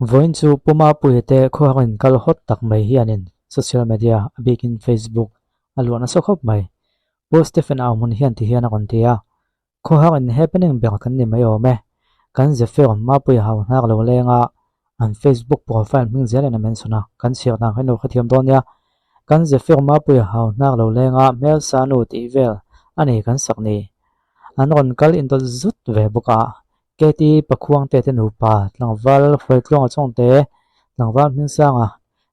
Vawiin chu Pu Mapuia te khuahakin kal hawt tak mai hianin social media, a bikin Facebook, a luah nasa khawp mai. Pu Stephen Auhmun hian ti hian a rawn ti a, Khuahakin happening ber kan ni mai awm e. Kan Zephyr Mapuia hau hnar lo leng a, an Facebook profile hming zelin a mention a, kan chhiar dan kha in lo hrethiam dawn nia. Kan Zephyr Mapuia hau hnar lo leng a, hmelsa nu tih vel a ni kan sak ni. An rawn kal indawt zut ve bawk a, KT Pakhuangte te nupa, tlangval Hruaitluanga Chawngte, tlangval Hmingsanga,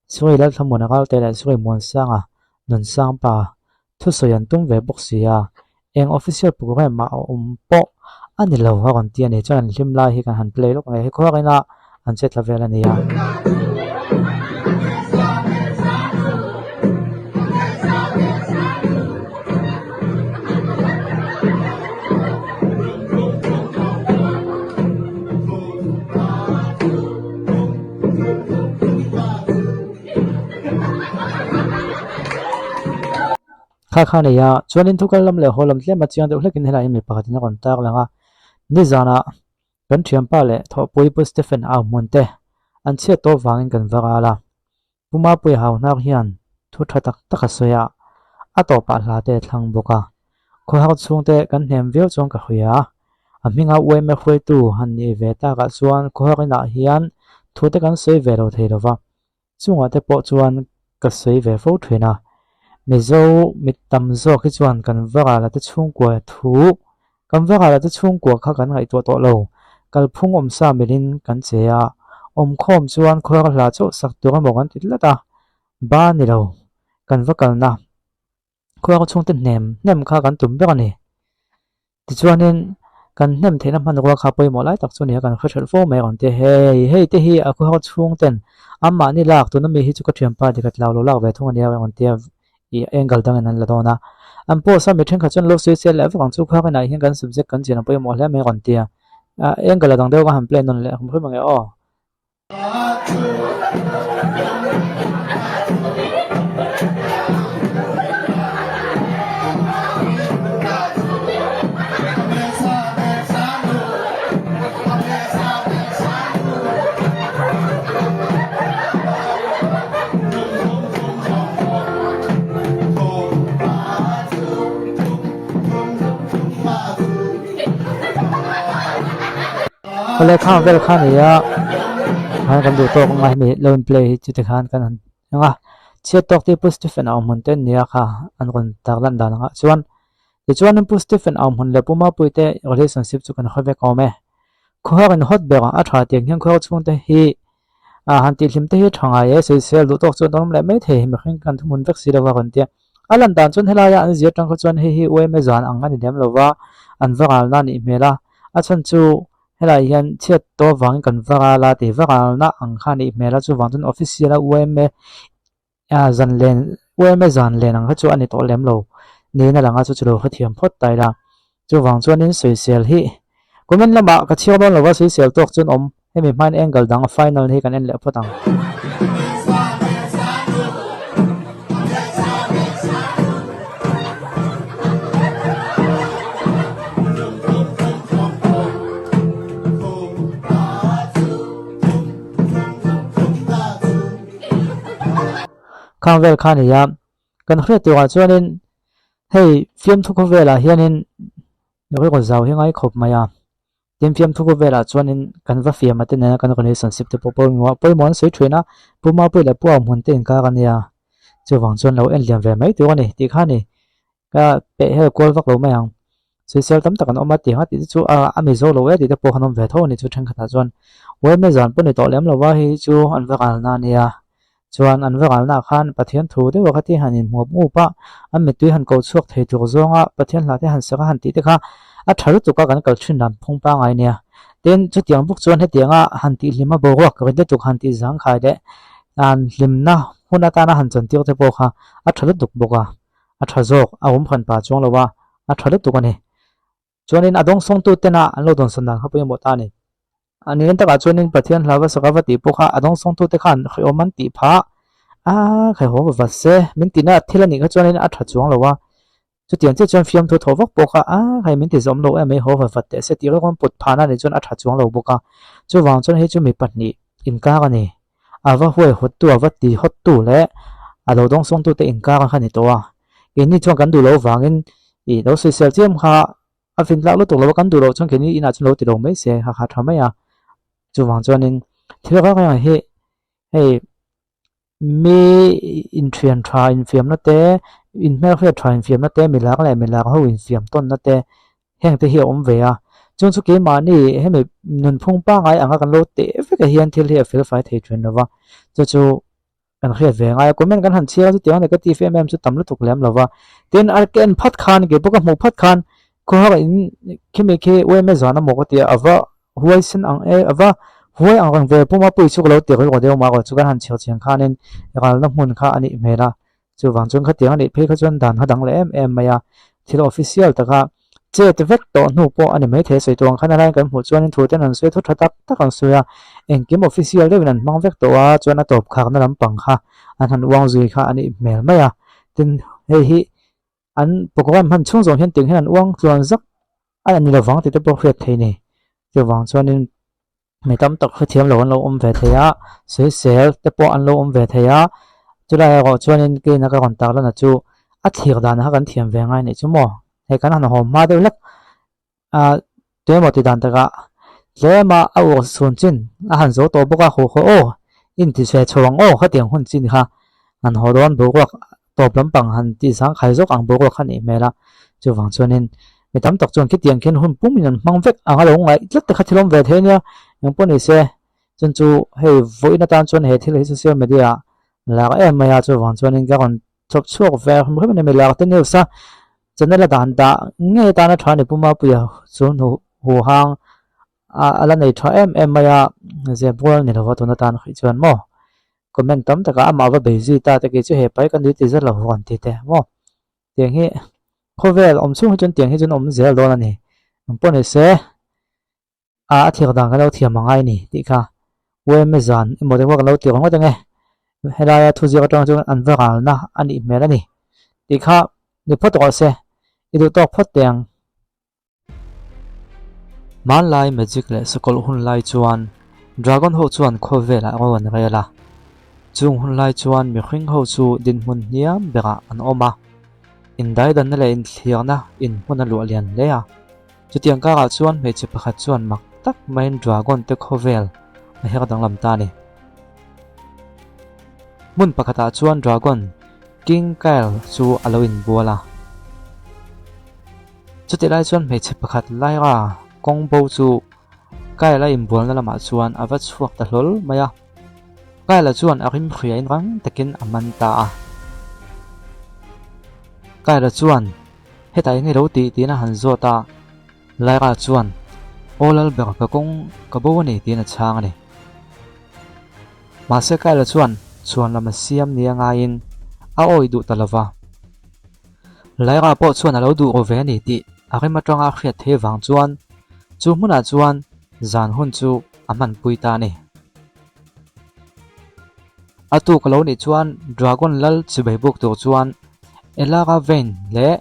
Suri Lalthlamuana Ralte leh Suri Muansanga Nunsangpa thusawi an tum ve bawk si a, eng official programme mah a awm pawh a ni lo a rawn ti a ni. Chuan an hlim lai hi kan han play lawk mai a, he khuar ina an che tla vel a ni a. Kha kha nei a, chuanin thukal lam leh haw lam tlem a chiang deuh hlekin helaiah hian mi pakhatin a rawn tar lang a, nizanah kan thianpa leh thawhpui Pu Stephen Auhmun te an chhiat tawh vangin kan va ral a, Pu Mapuia Hauhnar hian thu tha tak tak a sawi a, a tawpah hla te a thlang bawk a, khawhar chhungte kan hnem viau chuan ka hria a, a hminga UMA hruaitu han nih ve takah chuan khawhar inah hian thu te kan sawi ve lo thei lo va, Chungah te pawh chuan ka sawi ve fo thin a, Mizo mit tam zawk hi chuan kan varala te chhungkua thu, kan varala te chhungkua kha kan ngaihtuah tawh lo, kalphung awmsa milin kan che a, awmkhawm chuan khuar hla chauh sak tur emaw kan ti tlat a, ba ni lo, kan va kalna khuar chhungte hnem hnem kha kan tum ber a ni. Tichuanin, kan hnem theihna hmanrua kha pawimawh lai tak chu nia kan hre hrelh fo mai ang tia hei hei te hi a khuhar chhung ten anmahni lak tuna mi hi chu ka thianpa dikhat lau lo lak ve thung ania ang tia ih angle dangin an la dawn a. An post a mi thenkhat chuan lo sawi sel leh vek ang chu khuhar inah hian kan subject kan chian a pawimawh hle mai rawn tia angle a dang deuh ka han play nawn leh hrim hrim ang e aw. Awle khang vel kha ni a khan kan duh tawk anga hemi lo in play hi chuti khan kan han hmang a chhiat tawk te Pu Stephen a awm hmun te nia kha an rawn tar lan dan angah chuan tichuan Pu Stephen a awm hmun leh Pu Mapuii te relationship chu kan hre vek awm e khawhar in hawt ber a tha tiang hian khawhar chhung te hi a han tih hlim te hi tha ngai e sawisel duh tawk chuan an awm leh mai thei mihring kan thuhmun vek si lova rawn tia a lan dan chuan helaia an zir atang kha chuan hei hi UMA zan ang a ni lem lova an va ralna a nih hmel a. A chhan chu helai hian chhiat tawh avangin kan va ral a tih va ralna ang kha a nih hmel a chuvang chuan official a UMA zan len UMA zan len ang kha chu a ni tawh lem lo niin a lang a chu chu lo hrethiam phawt ta ila chuvang chuanin sawisel hi comment lamah ka chhiar dawn lova sawisel tawk chuan awm hemi hmain angle dang final hi kan en leh phawt ang. Khang vel kha a ni a, kan hriat turah chuanin hei fiamthu khawvelah hianin rilru zau hi ngai khawp mai a. Tin fiamthu khawvelah chuanin kan va fiam a te nena kan relationship te pawh pawimawh pawimawh an sawi thin a, Pu Mapuii leh Pu Auhmun te inkar a nia, chuvang chuan lo en liam ve mai tur a ni tih kha a ni. Ka peh hel kual vak lo mai ang. Sawisel tam tak an awm a tih ang a tih te chu a a mizo lo e tih te pawh khan awm ve tho a ni chu thenkhatah chuan Uaime zan pawh ni tawh lem lo va hei hi chu an va ralna a nia. Chuan an va ralnaah khan Pathian thu deuh a kha ti han inhmuap mup a, an mittui han ko chhuak thei tur zawnga Pathian hla te han sak a han tih te kha a tha lutuk a kan kal thin dan phung pangai nia. Tin, chutiang bawk chuan hetianga han tihhlim a boruak rit lutuk han tih zangkhai leh an hlimna hun atana han chantir te pawh kha a tha lutuk bawk a. A tha zawk, a awm hran pah chuang lo a, a tha lutuk a ni. Chuanin a dawngsawngtu tena an lo dawnsawn dan kha pawimawh ta a ni. A ni takah chuanin Pathian hla va sak a va tih pawh kha a dawngsawngtu te khan hrehawm an tih phah a, hrehawm va va se min tihna thil a nih kha chuanin a tha chuang lo a. Chutiang chiah chuan fiamthu thaw vak pawh kha a, hei min ti zawm lo em mai haw va vat teh se tih rawng put phahna nih chuan a tha chuang lo bawk a. Chuvang chuan hei chu mi pahnih. inkar a ni. A va huai hawttu, a va ti hawttu leh a lo dawngsawngtute inkar a kha ni tawh a. Keini chuan kan duh loh vangin ih lo sawisel chiam kha a fin tlak lutuk lo a, kan duh loh chuan keini inah chuan lo ti lo mai se kha kha tha mai a. Chuvang chuanin thil reng reng hi hei Mi inthian tha infiamna te, inhmelhriat tha infiamna te, milak leh milak ho infiam tawnna te heng te hi a awm ve a. Chung chu keimahni hemi nunphung pangngai anga kan lo teh vek ah hian thil hi a felfai thei thin lo va, chu chu kan hriat ve ngai a. Comment kan han chhiar a chutiang a negative em em chu tam lutuk lem lo va. Tin, a ka en phat khan keipawh ka hmuh phat khan khawhar in khimi khi UMA zan amaw ka ti a, a va Huai sen ang e, a va huai ang reng ve puma pui chu ka lo ti rilru deuh mah erawh chu kan han chhiar chiang khanin ralna hmun kha a nih hmel a, chuvang chuan khatiang a nih phei kha chuan dan kha dang leh em em mai a, thil official taka chet vek tawh hnu pawh a ni maithei a sawi tawh ang khan a laiin kan hmuh chuanin thu ten an sawi thu tha tak tak an sawi a, engkim official deuhin an hmang vek tawh a, chuan a tawp khakna lampang kha an han uang zui kha a nih hmel mai a, tin hei hi an program hman chhung zawng hian tiang hian an uang tluan zak a ni lovang tih te pawh hriat theih a ni. Chuvang chuanin mi tam tak hrethiam lo an lo awm ve thei a, sawisel te pawh an lo awm ve thei a, chulai erawh chuanin keina ka rawn tar lana chu a thlir dan kha kan thiam ve ngai anih chu maw? Hei kan han haw hma deuh hlek a tuemaw ti dan takah tlema a uar chhun chin a han zo tawh bawk a haw haw aw inti chhe chho ang aw khatiang hun chin kha han haw dawn boruak tawp lampang han tih zang khai zawk ang boruak kha nih hmel a chuvang chuanin mi tam tak chuan khitiang khian hun pumin an hmang vek ang a lo ngaih tlat te kha thil awm ve thei ania engpawh ni se chuan chu hei vawiin atan chuan he thil hi social media ah lak em mai a chuvang chuanin ka rawn chawp chhuak ve hrim hrim a ni milak te news a channel a dan dah ngei atana tha ni Puma Puia chu huhang a la nei tha em em mai a zep rual ni lova tun atan hrih chuan maw comment tam takah amah va bei zui ta te kei chu he pai ka nui ti zet lo an ti te maw tiang hi khawvel awm chhung hi chuan tiang hi chuan awm zel dawn a ni engpawh ni se. A a thlir dan kan lo thiam a ngai ni tih kha UMA zan emaw te pawh kan lo ti ringawt ange helaia thuziak atang chuan an va ralna a nih hmel a ni tih kha ni phawt rawh se i duh tawk phawt teh ang. Hmanlai magic leh sakawlh hun lai chuan dragon ho chuan khawvelah ro an rel a, chung hun lai chuan mihring ho chu dinhmun hniam berah an awm a, indaidanna leh inthlirna inhmun a luah lian hle a. Chutiang karah chuan hmeichhe pakhat chuan mak tak maiin dragon te khawvel a her danglam ta a ni. Hmun pakhatah chuan dragon King Kyle chu a lo inbual a. Chutih lai chuan hmeichhe pakhat Lyra kawng bo chu Kyle a inbualna lamah chuan a va chhuak ta hlawl mai a. Kyle-a chuan a rim hriain rang takin a man ta a. Kyle-a chuan Hetah eng ilo tih tiin a han zawt a, Lyra chuan, Aw Lalber, ka kawng ka bo a ni tiin a chhang a ni. Mahse Kyle-a chuan chhuan lam a siam nia ngaiin a awih duh ta lo va. Lyra pawh chuan a lo duh ro ve a ni tih a rim atanga a hriat theih vang chuan chu hmunah chuan zan hun chu a hmanpui ta a ni. A tuk a lo nih chuan Dragon lal chibei buk tur chuan Elara Vayne leh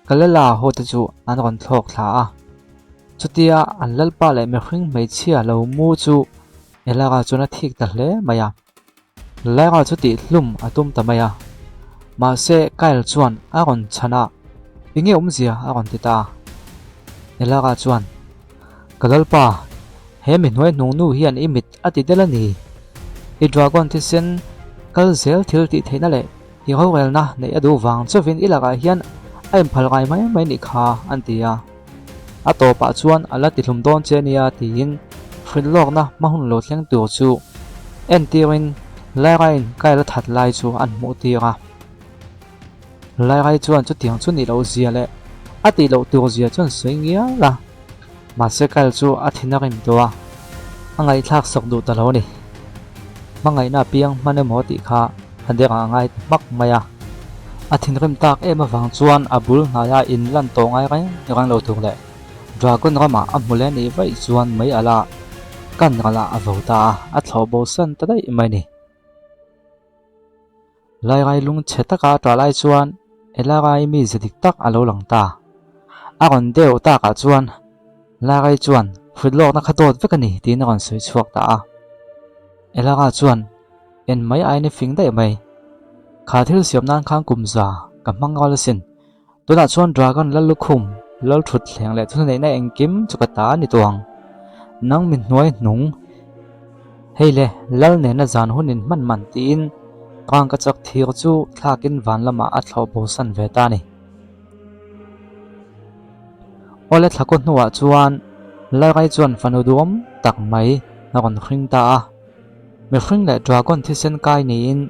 Kalela ho te chu an rawn thlawk thla a. Chutia an lalpa leh mihring hmeichhia lo mu chu Elara chuan a thik ta hle mai a. Lyra chu tih hlum a tum ta mai a. Mahse Kyle chuan a rawn chhan a, Enge awmzia a rawn ti ta a. Elara chuan, Ka lalpa, he mi hnuai hnung nu hian i mit a ti del a ni. I dragon thisen kal zel thil tih theihna leh i rorelna neih a duh vang chauhin i lakah hian a inphal ngai mai mai nih kha, an ti a. A tawpah chuan a la tihlum dawn che nia tiin hrilhlawkna hma hun lo thleng tur chu entirin Lairain Kyle a that lai chu an hmuh tir a. Lairai chuan chutiang chu nih loh zia leh a tih loh tur zia chuan sawi ngial a, mahse Kyle chu a thin a rim tawh a, a ngaihthlak sak duh ta lo a ni. Hmangaihna a piang hman emaw tih kha a derah a ngai ta hmak mai a, a thinrim tak em avang chuan a bul hnaia in lan tawh ngai reng reng lo tur leh Dragon ramah a hmu leh nih vaih chuan mei alh a, kan ralah a vo ta a, a thlawh bo san ta daih mai a ni. Lairai lung chhe taka a ṭah lai chuan Elarai mi ze dik tak a lo lang ta. A rawn deuh takah chuan Lairai chuan hrit lawkna kha dawt vek a ni tiin a rawn sawi chhuak ta a. Elara chuan, En mai aiin i fing daih mai. Kha thil siam nan khan kum za ka hmang nghal asin. Tunah chuan Dragon lal lukhum, lal thut thleng leh thuneihna engkim chu ka ta a ni tawh ang. Nang mi hnuai hnung, hei le, lal nena zan hun in hman man tiin rangka chak thir chu thlakin van lamah a thlawh bosan ve ta a ni. Awle thlakaw hnuah chuan Lalrai chuan fanu duhawm tak mai a rawn hring ta a. Mihring leh dragon thisen kai niin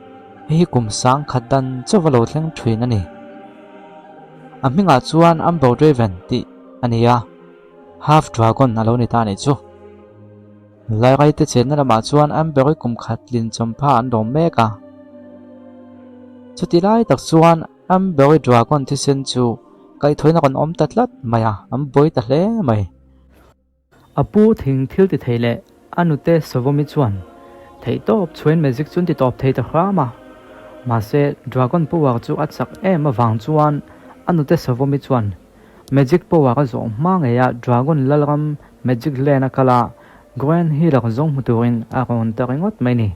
hei hi kum sang khat dan chauh a lo thleng thin a ni. A hmingah chuan Amber Draven tih a ni a, half dragon a lo ni ta a nih chu. Lairaite chenna lamah chuan Amber-i kum khat tlin chawmpha an dawm mek a. Chuti lai tak chuan Amber-i dragon thisen chu kaihthawina rawn awm ta tlat mai a, an buai ta hle mai. A pu thing thil ti thei leh a nute Savawmi chuan theihtawp chhuain magic chu an ti tawp thei ta hram a. Mahse, dragon power chu a chak em avang chuan a nute Savawmi chuan magic power a zawh hma ngei a dragon lalram magic land a kal a, Grand Healer zawng hmu turin a rawn ta ringawt mai ni.